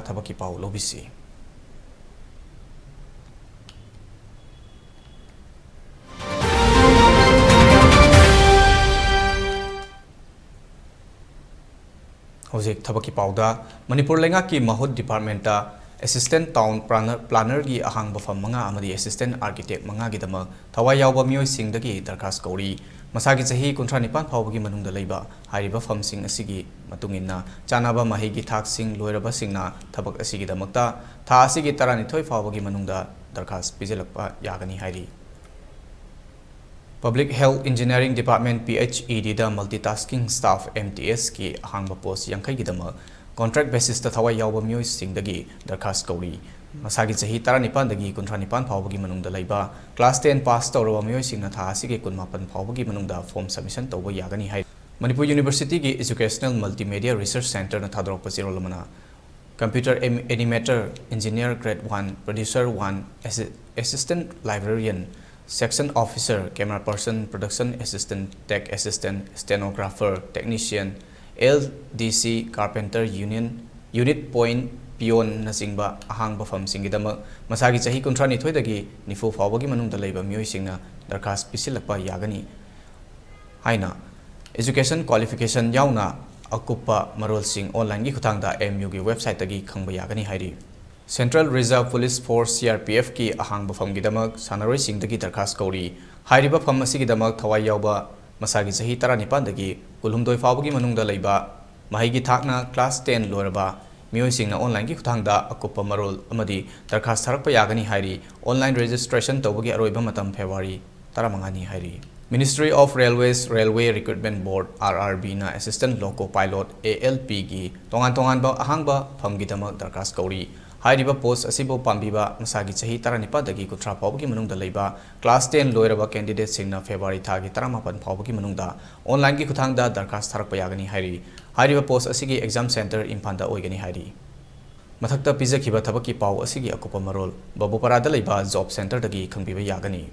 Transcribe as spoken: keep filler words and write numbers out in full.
ꯊꯕꯛꯀꯤ ꯄꯥꯎ ꯂꯧꯕꯤꯁꯤ꯫ ꯍꯧꯖꯤꯛ ꯊꯕꯛꯀꯤ ꯄꯥꯎꯗ, ꯃꯅꯤꯄꯨꯔ ꯂꯩꯉꯥꯛꯀꯤ ꯃꯍꯨꯠ ꯗꯤꯄꯥꯔꯠꯃꯦꯟꯇ ꯑꯦꯁꯤꯁꯇꯦꯟ ꯇꯥꯎꯟ ꯄ꯭ꯂꯥꯅꯔ, ꯄ꯭ꯂꯥꯅꯔꯒꯤ ꯑꯍꯥꯡꯕ ꯐꯝ ꯃꯉꯥ ꯑꯃꯗꯤ ꯑꯦꯁꯤꯁꯇꯦꯟ ꯑꯥꯔꯀꯤꯇꯦꯛ ꯃꯉꯥꯒꯤꯗꯃꯛ ꯊꯋꯥꯏ ꯌꯥꯎꯕ ꯃꯤꯑꯣꯏꯁꯤꯡꯗꯒꯤ ꯗꯔꯈꯥꯁ ꯀꯧꯔꯤ꯫ ꯃꯁꯥꯒꯤ ꯆꯍꯤ ꯀꯨꯟꯊ꯭ꯔꯥ ꯅꯤꯄꯥꯟ ꯐꯥꯎꯕꯒꯤ ꯃꯅꯨꯡꯗ ꯂꯩꯕ ꯍꯥꯏꯔꯤꯕ ꯐꯝꯁꯤꯡ ꯑꯁꯤꯒꯤ ꯃꯇꯨꯡ ꯏꯟꯅ ꯆꯥꯅꯕ ꯃꯍꯩꯒꯤ ꯊꯥꯛꯁꯤꯡ ꯂꯣꯏꯔꯕꯁꯤꯡꯅ ꯊꯕꯛ ꯑꯁꯤꯒꯤꯗꯃꯛꯇ ꯊꯥ ꯑꯁꯤꯒꯤ ꯇꯔꯥꯅꯤꯊꯣꯏ ꯐꯥꯎꯕꯒꯤ ꯃꯅꯨꯡꯗ ꯗꯔꯈꯥꯁ ꯄꯤꯁꯤꯜꯂꯛꯄ ꯌꯥꯒꯅꯤ ꯍꯥꯏꯔꯤ꯫ Public Health Engineering Department, P H E Dꯗ multitasking staff, M T S ꯀꯤ ꯑꯍꯥꯡꯕ ꯄꯣꯁ ꯌꯥꯡꯈꯩꯒꯤꯗꯃꯛ contract basisꯇ ꯊꯋꯥꯏ ꯌꯥꯎꯕ ꯃꯤꯑꯣꯏꯁꯤꯡꯗꯒꯤ ꯗꯔꯈꯥꯁ ꯀꯧꯔꯤ꯫ ꯃꯁꯥꯒꯤ ꯆꯍꯤ ꯇꯔꯥꯅꯤꯄꯥꯟꯗꯒꯤ ꯀꯨꯟꯊ꯭ꯔꯥ ꯅꯤꯄꯥꯟ ꯐꯥꯎꯕꯒꯤ ꯃꯅꯨꯡꯗ ꯂꯩꯕ class ten pass ꯇꯧꯔꯕ ꯃꯤꯑꯣꯏꯁꯤꯡꯅ ꯊꯥ ꯑꯁꯤꯒꯤ ꯀꯨꯟꯃꯥꯄꯟ ꯐꯥꯎꯕꯒꯤ ꯃꯅꯨꯡꯗ form submission ꯇꯧꯕ ꯌꯥꯒꯅꯤ ꯍꯥꯏ꯫ ꯃꯅꯤꯄꯨꯔ Universityꯒꯤ Educational Multimedia Research Centreꯅ ꯊꯥꯗꯣꯔꯛꯄ ꯆꯦꯔꯣꯜ ꯑꯃꯅ computer em-, animator, engineer grade one, producer one, assi-, assistant librarian, section officer, camera person, production assistant, tech assistant, stenographer, technician, L D C, carpenter, union, unit point, peonꯅꯆꯤꯡꯕ ꯑꯍꯥꯡꯕ ꯐꯝꯁꯤꯡꯒꯤꯗꯃꯛ ꯃꯁꯥꯒꯤ ꯆꯍꯤ ꯀꯨꯟꯊ꯭ꯔꯥ ꯅꯤꯊꯣꯏꯗꯒꯤ ꯅꯤꯐꯨ ꯐꯥꯎꯕꯒꯤ ꯃꯅꯨꯡꯗ ꯂꯩꯕ ꯃꯤꯑꯣꯏꯁꯤꯡꯅ ꯗꯔꯈꯥꯁ ꯄꯤꯁꯤꯜꯂꯛꯄ ꯌꯥꯒꯅꯤ ꯍꯥꯏꯅ education qualification ꯌꯥꯎꯅ ꯑꯀꯨꯞꯄ ꯃꯔꯣꯜꯁꯤꯡ onlineꯒꯤ ꯈꯨꯠꯊꯥꯡꯗ M U ꯒꯤ websiteꯇꯒꯤ ꯈꯪꯕ ꯌꯥꯒꯅꯤ ꯍꯥꯏꯔꯤ꯫ Central Reserve Police Force, C R P Fꯀꯤ ꯑꯍꯥꯡꯕ ꯐꯝꯒꯤꯗꯃꯛ ꯁꯥꯟꯅꯔꯣꯏꯁꯤꯡꯗꯒꯤ ꯗꯔꯈꯥꯁ ꯀꯧꯔꯤ꯫ ꯍꯥꯏꯔꯤꯕ ꯐꯝ ꯑꯁꯤꯒꯤꯗꯃꯛ ꯊꯋꯥꯏ ꯌꯥꯎꯕ ꯃꯁꯥꯒꯤ ꯆꯍꯤ ꯇꯔꯥꯅꯤꯄꯥꯟꯗꯒꯤ ꯀꯨꯟꯍꯨꯝꯗꯣꯏ ꯐꯥꯎꯕꯒꯤ ꯃꯅꯨꯡꯗ ꯂꯩꯕ, ꯃꯍꯩꯒꯤ ꯊꯥꯛꯅ class ten ꯂꯣꯏꯔꯕ ꯃꯤꯑꯣꯏꯁꯤꯡꯅ onlineꯒꯤ ꯈꯨꯠꯊꯥꯡꯗ ꯑꯀꯨꯞꯄ ꯃꯔꯣꯜ ꯑꯃꯗꯤ ꯗꯔꯈꯥꯁ ꯊꯥꯔꯛꯄ ꯌꯥꯒꯅꯤ ꯍꯥꯏꯔꯤ꯫ Online registration ꯇꯧꯕꯒꯤ ꯑꯔꯣꯏꯕ ꯃꯇꯝ February ꯇꯔꯥꯃꯉꯥꯅꯤ ꯍꯥꯏꯔꯤ꯫ Ministry of Railways, Railway Recruitment Board, R R Bꯅ assistant loco pilot, A L Pꯒꯤ ꯇꯣꯉꯥꯟ ꯇꯣꯉꯥꯟꯕ ꯑꯍꯥꯡꯕ ꯐꯝꯒꯤꯗꯃꯛ ꯗꯔꯈꯥꯁ ꯀꯧꯔꯤ꯫ ꯍꯥꯏꯔꯤꯕ ꯄꯣꯁ ꯑꯁꯤꯕꯨ ꯄꯥꯝꯕꯤꯕ ꯃꯁꯥꯒꯤ ꯆꯍꯤ ꯇꯔꯥꯅꯤꯄꯥꯟꯗꯒꯤ ꯀꯨꯟꯊ꯭ꯔꯥ ꯐꯥꯎꯕꯒꯤ ꯃꯅꯨꯡꯗ ꯂꯩꯕ class ten ꯂꯣꯏꯔꯕ candidateꯁꯤꯡꯅ February ꯊꯥꯒꯤ ꯇꯔꯥꯃꯥꯄꯟ ꯐꯥꯎꯕꯒꯤ ꯃꯅꯨꯡꯗ onlineꯒꯤ ꯈꯨꯠꯊꯥꯡꯗ ꯗꯔꯈꯥꯁ ꯊꯥꯔꯛꯄ ꯌꯥꯒꯅꯤ ꯍꯥꯏꯔꯤ꯫ ꯍꯥꯏꯔꯤꯕ ꯄꯣꯁ ꯑꯁꯤꯒꯤ exam centre ꯏꯝꯐꯥꯜꯗ ꯑꯣꯏꯒꯅꯤ ꯍꯥꯏꯔꯤ꯫ ꯃꯊꯛꯇ ꯄꯤꯖꯈꯤꯕ ꯊꯕꯛꯀꯤ ꯄꯥꯎ ꯑꯁꯤꯒꯤ ꯑꯀꯨꯞꯄ ꯃꯔꯣꯜ ꯕꯥꯕꯨꯄꯥꯔꯥꯗ ꯂꯩꯕ job centreꯗꯒꯤ ꯈꯪꯕꯤꯕ ꯌꯥꯒꯅꯤ꯫